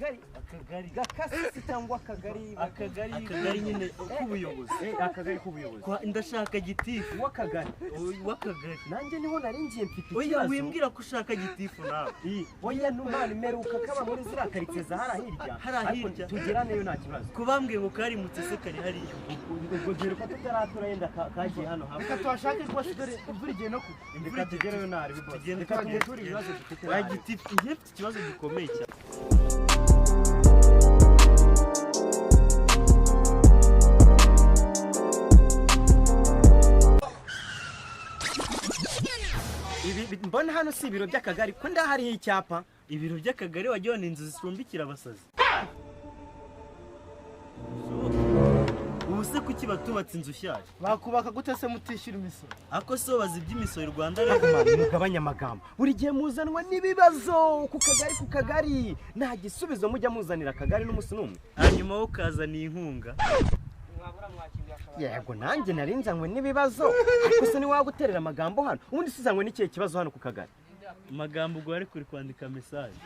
Akagari Akagari gakasisi cyangwa akagari akagari nyine k'ubuyobozi. Akagari k'ubuyobozi. Ndashaka gitifu w'akagari. W'akagari. Nanjye niho nari ngiye mfite Oya ikibazo. Wimbwira ko ushaka gitifu nawe. Oya numana imeruka kaba muri ziriya karitsiye za hariya hirya. Hariya hirya. Tugeraneyo nta kibazo. Kubambwiye ngo karimutse se kari hariya. Ubwo duheruka tutaratura yenda kagiye hano hafi. Reka tuhashake rwose dore imvura igiye no kugwa. Reka tugereyo ntari bose. Reka tumuture ibibazo dufite. Oya gitifu, njye mfite ikibazo gikomeye cyane. Mbona hano si ibiro by'akagari ko ndahariho icyapa. Ibiro by'akagari wagira ni inzu zicumbikira abasazi. Ubu se kuki batubatse inzu nshyashya? Bakubaka gute se mutishyura imisoro? Ako so bazi iby'imisoro i Rwanda rero. Mugabanya amagambo. Buri gihe muzanwa n'ibibazo ku kagari ku kagari. Nta gisubizo mujya muzanira akagari n'umunsi n'umwe. Hanyuma wo ukazana inkunga. Yego nanjye nari nzanywe n'ibibazo. Ariko se niwaguterera amagambo hano? Ubundi sizanywe n'ikihe kibazo hano ku kagari? Amagambo ubwo ari kuri kwandika message.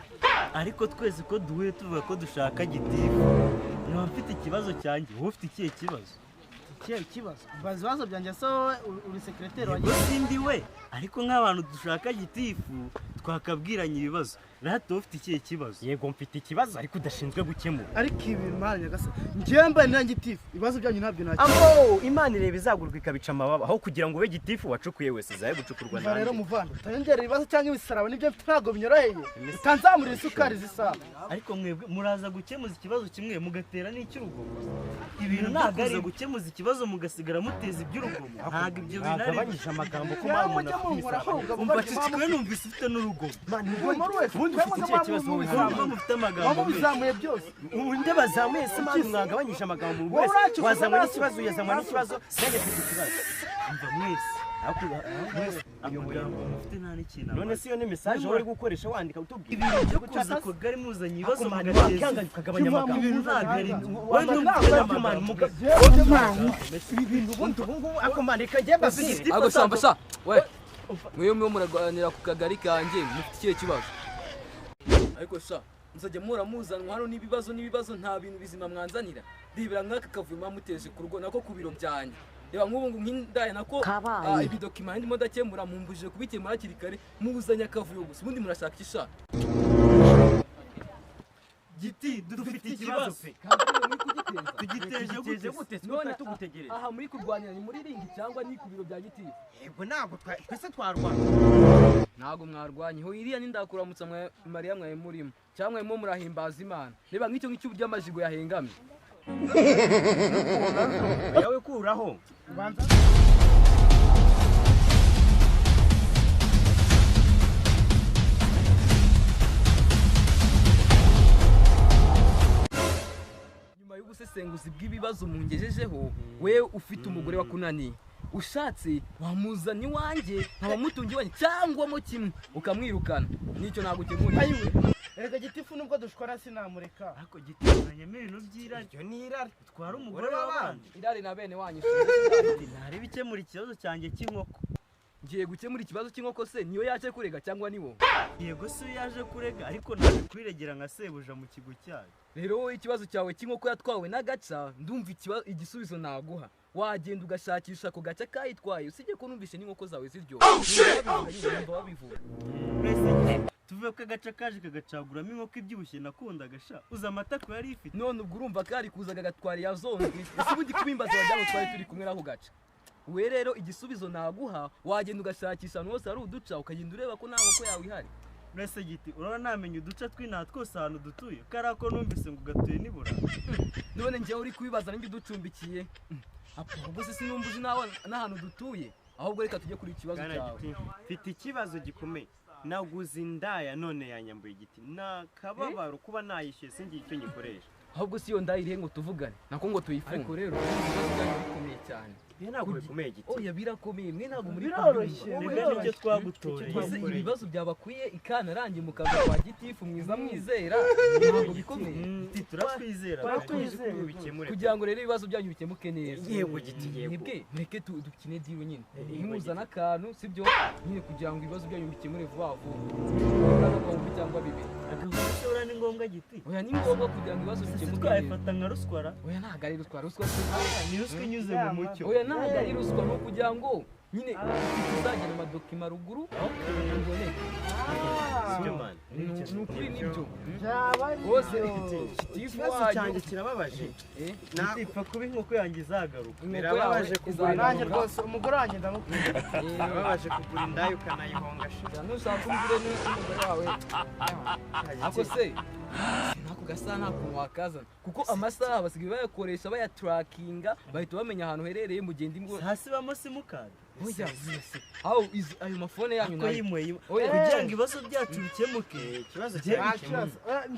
Ariko twese ko duhuye tuvuga ko dushaka gitifu. Niba mfite ikibazo cyanjye, wowe ufite ikihe kibazo? Ikihe kibazo? Mbaza ibibazo byanjye se wowe uri secrétaire wanjye? Sindi we, ariko nk'abantu dushaka gitifu twakabwiranye ibibazo. Rato ufite ikihe kibazo? Yego mfite ikibazo ariko udashinzwe gukemura. Ariko ibi Imana nyagasani, njyewe mbaye nta gitifu, ibibazo byanyu ntabyo nakemura. Ambo Imana ireba izagurwa ikabica amababa aho kugira ngo ube gitifu wacukuye wese zaye gucukurwa nande. Rero muvandi, utanyongera ibibazo cyangwa ibisaraba nibyo ntabwo binyoroheye. Utanzamurira isukari zisaba. Ariko mwebwe muraza gukemuza ikibazo kimwe mugatera n'icy'urugomo. Ibintu ntabwo ari gukemuza ikibazo mugasigara muteza iby'urugomo. Ntabwo ibyo bintu ari agabanyije amagambo ko mwana umva cicikwe numvise ufite n'urugomo. Ubundi ufite ikihe kibazo wowe? Mufite amagambo mubizamuye byose. Undi bazamuye se mwana mwagabanyije amagambo wese. Wazanywe n'ikibazo yazanywe n'ikibazo nanjye mfite ikibazo. Umva mwese. Amagambo mufite nta n'ikintu. None se iyo ni message uri gukoresha wandika utubwira ibintu byo kuza ku kagari muzanye ibibazo mugateza ukagabanya amagambo. Ibintu ntabwo ari ibintu ubundi ubu ngubu ako mwana reka njye mbabwire. Ako samba sha we mwe mwe murarwanira ku kagari kanjye mufite ikihe kibazo? Ariko sha muzajya muhora muzanwa hano n'ibibazo n'ibibazo nta bintu bizima mwanzanira. Ndibira nk'aka kavuyo muteje ku rugo nako ku biro byanjye. Reba nk'ubu ngo nk'indaya nako ibidokima ndimo ndakemura mumbujije kubikemura hakiri kare muzanye akavuyo gusa ubundi murashaka iki sha? Giti dufite ikibazo pe. Tugiteje gute? None tugutegereje. Aha muri kurwanira ni muri ringi cyangwa ni ku biro bya gitifu? Yego ntabwo twese twarwana. Ntabwo mwarwanye. Ho iriya nindakuramutsa mwe Mariya mwaye murimo cyangwa mwe murahimbaza Imana. Reba nk'icyo ngicyo uburyo amajigo yahengamye. Yawe kuraho. Nyuma y'ubusesenguzi bw'ibibazo mungejejeho, we ufite umugore wakunaniye. Ushatse wamuzana iwanjye nkabamutunga iwanjye cyangwa mo kimwe ukamwirukana. Nicyo nagukemurira. Ayiwe. Erega gitifu nubwo dushwara sinamureka. Ariko gitifu nanyemo ibintu by'irari. Iryo ni irari. Utwara umugore w'abandi. Irari na bene wanyu. Ntarebe ikemura ikibazo cyanjye cy'inkoko. Ngiye gukemura ikibazo cy'inkoko se niyo yaje kurega cyangwa ni wowe? Yego si yaje kurega ariko naje kwiregera nka sebuja mu kigo cyayo. Rero wowe ikibazo cyawe cy'inkoko yatwawe n'agaca ndumva igisubizo naguha. Wagenda ugashakisha ako gaca kayitwaye usibye ko numvishe n'inkoko zawe ziryoha. Babivuga. Tuvuye ko agaca kaje kagacaguramo inkoko ibyibushye nakundaga sha. Uza amata ko yari ifite. None ubwo urumva kari kuzaga gatwara ya zonzwe. Ese ubundi kubimbaza wajya twari turi kumwe n'ako gaca. We rero igisubizo naguha wagenda ugashakisha ahantu hose hari uduca ukagenda ureba ko nta nkoko yawe ihari. Mbese giti urabona namenye uduca tw'inaha twose ahantu dutuye kari ako numvise ngo gatuye nibura. None njyewe uri kubibaza ninjye uducumbikiye. Ubwo se sinumva uzi n'ahantu dutuye. Ahubwo reka tujye kuri ikibazo cyawe. Mfite ikibazo gikomeye. Naguze indaya none yanyambuye igiti. Nakababaro kuba nayishyuye singiye icyo nyikoresha. Ahubwo si yo ndaya irihe ngo tuvugane nako ngo tuyifunge. Ariko rero ibibazo byanyu bikomeye cyane. Ntabwo bikomeye igiti. Oya birakomeye mwe ntabwo muri biroroshye. Rega nicyo twagutoreye. Ibibazo byabakwiye ikanarangiye mukaza kwa gitifu mwiza mwizera ntabwo bikomeye. Giti turakwizera. Turakwizera. Ubikemure. Kugira ngo rero ibibazo byanyu bikemuke neza. Yego Giti, yego. Mwebwe mureke dukine deal nyine. Nimuzana akantu sibyo nyine kugira ngo ibibazo byanyu bikemure vuba vuba. Agahumbi cyangwa bibiri. Agahumbi se ni ngombwa Giti? Oya ni ngombwa kugira ngo ibibazo bikemuke neza. Twayifata nka ruswa ra? Oya ntabwo ari ruswa, ruswa ni ruswa inyuze mu mucyo. Oya ntabwo ari ruswa, ni ukugira ngo nyine tuzagira amadokima ruguru iboneke. Ni ukuri nibyo. Rwose ikibazo cyanjye kirababaje. Giti kuba inkoko yanjye izagaruka. Birababaje kugura nanjye rwose umugore wanjye ndamukunda. Birababaje kugura indaya ukanayihonga shira. Nushaka umugore n'umugore wawe. Ako se nako gasaha nta kuntu wakazana kuko amasaha basigaye bayakoresha bayaturakinga bahita bamenya ahantu uherereye mu gihe ndimo. Hasi bamo simukadi. Oya aho ayo mafone yanyu nayo kugira ngo ibibazo byacu bikemuke. Ikibazo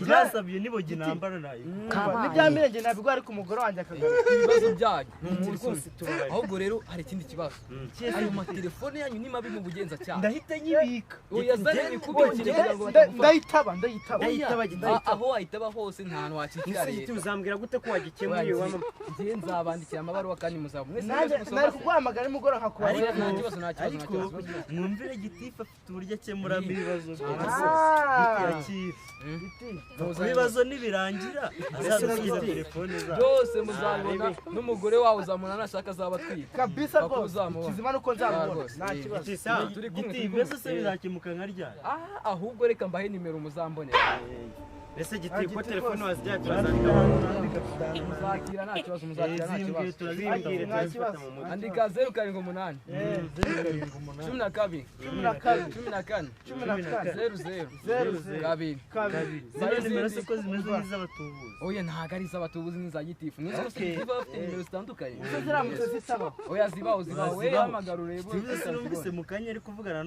cyasabye niboge nambara nayo. N'ibya mirenge nabigwa ariko umugore wanjye akagaruka. Ibibazo byanyu ni umuntu. Ahubwo rero hari ikindi kibazo. Ayo matelefone yanyu ni mabi mu bugenzacyaha. Ndahita nyibika. Oya zane nikubikire kugira ngo batagufata. Ndayitaba. Aho wayitaba hose nta hantu wacikira leta. Uzambwira gute ko wagikemuye iwabo? Njye nzabandikira amabaruwa kandi muzaba mwese. Nari kuguhamagara nimugoroba nkakubaza. Nta kibazo, nta kibazo. Mwumvire Gitifu afite uburyo akemuramo ibibazo byose. Ibibazo nibirangira azadusubiza telefone zacu. Byose muzabibona n'umugore wawe uzamubona nashaka azaba atwite. Kabisa rwose. Kizima nuko nzamubona. Nta kibazo. Giti ibibazo se bizakemuka nka ryari? Ahubwo reka mbahe nimero muzambonera. Ese Giti ko telefone wazijya turazandika. Muzakira nta kibazo, muzakira nta kibazo. Turazibwira. Andika 078 12 14 14 00 00 2 Zino nimero se ko zimeze nk'iz'abatubuzi? Oya ntabwo ari iz'abatubuzi ni iza Gitifu. Ni izo Gitifu bafite nimero zitandukanye. Ziramutse zitaba. Oya zibaho zibaho. We hamagara urebe. Gitifu numvise mu kanya ari kuvugana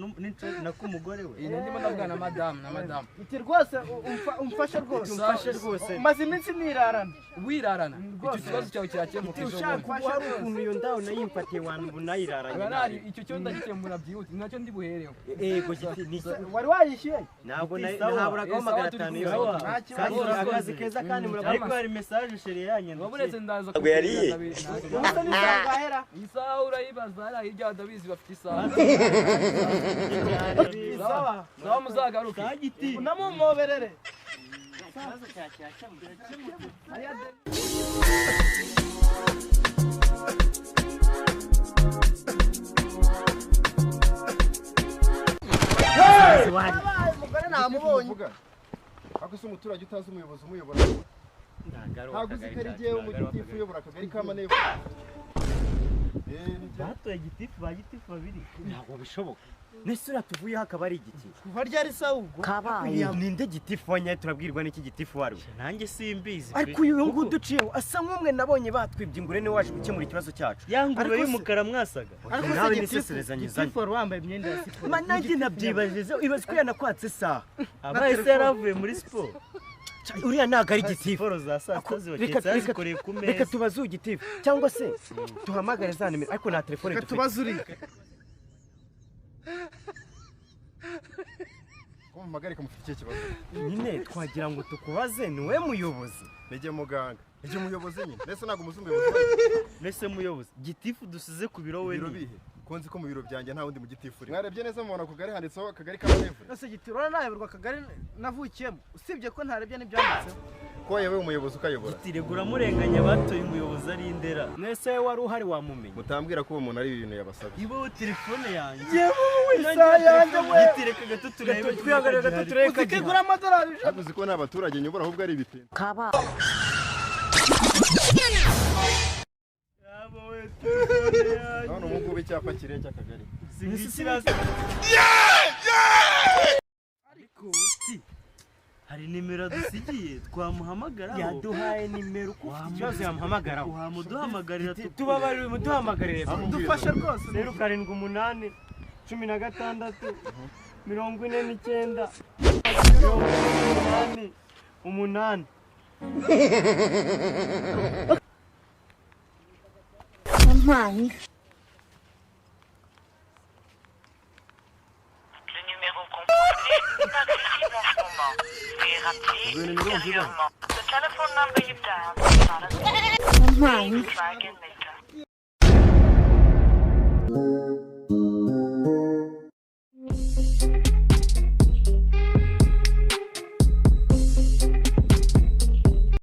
na k'umugore we. Ndimo ndavugana na madamu na madamu. Iti rwose umfashe rwose. Umfashe rwose. Maze iminsi nirarana. Wirarana. Icyo kibazo cyawe kirakemuka ejo bundi. Ushaka hari ukuntu iyo ndaho nayimfatiye wantu unayiraranye. Icyo cyo ndagikemura byihuse nacyo ndi buhereho. Yego Giti ni wari wayishyuye? Ntabwo nahaburaga 500 yose. Akazi keza kandi murakoze. Ariko hari message chérie yanyu. Waburetse ndaza Ntabwo yariye. Isaha urayibaza hariya hirya badabizi bafite isaha. Sawa. Sawa muzagaruke. Giti. Unamumoberere. Ikibazo cyakemuka. Umugore namubonye. Ako se umuturage utazi umuyobozi umuyobora. Ntabwo uzi ko ari jyewe umugitifu uyobora akagari ka Manebo. Batoye Gitifu ba Gitifu babiri. Ntabwo bishoboka. Nese uratuvuyeho akaba ari igiti. Kuva ryari sawa ubwo? Kabaye. Ninde Gitifu wanyaye turabwirwa n'iki Gitifu wari we? Nanjye simbizi. Ariko uyu nguyu duciyeho asa nk'umwe nabonye batwibye ingure niwe waje gukemura ikibazo cyacu. Ya ngurube y'umukara mwasaga. Ariko Nawe se niseserezanye uzanye. Gitifu wari wambaye imyenda ya siporo. Ma nanjye nabyibajize ibaze ko yanakwatse isaha. Abaye se yaravuye muri siporo. Uriya ntabwo ari Gitifu. Siporo za saa sita zibaketse yazikoreye ku meza. Reka tubaze uyu Gitifu cyangwa se duhamagare za nimero ariko nta telefone Reka dufite. tubaze uriya. Ko mumpagarika mufite ikihe kibazo? Nyine twagira ngo tukubaze ni we muyobozi. Nijye muganga. Nijye muyobozi nyine. Mbese ntabwo muzi umuyobozi. Mbese muyobozi Gitifu dusize ku biro we Biro ni. bihe? Ko nzi ko mu biro byanjye nta wundi mugitifu uri. Mwarebye neza mubona ku kagari handitseho akagari ka Manevure. Ese Giti urabona nayoberwa akagari navukiyemo usibye ko ntarebye n'ibyanditseho. Ko yewe umuyobozi ukayobora. Giti regura murenganya batoye umuyobozi ari indera. Nese wari uhari wamumenya. Mutambwira ko uwo muntu ari ibintu yabasabye. Ibo telefone yanjye. Yewe isaha yanjye we. Giti reka gato turebe. Twihagarare gato turebe Uzi ko igura amadolari ijana. Ariko uzi ko nta baturage nyobora ahubwo ari ibitente. None ubu ngubu icyapa kiriya cy'akagari. Ariko hari nimero dusigiye twamuhamagaraho. Yaduhaye nimero uko ufite ikibazo yamuhamagaraho. Wamuduhamagarira Tubabarire muduhamagarire. Dufashe rwose. 0 7 8 16 49 48 8. Le numéro composé n'est pas accessible en ce moment. Veuillez rappeler ultérieurement. telephone number you've dialed is not available. Please try again later.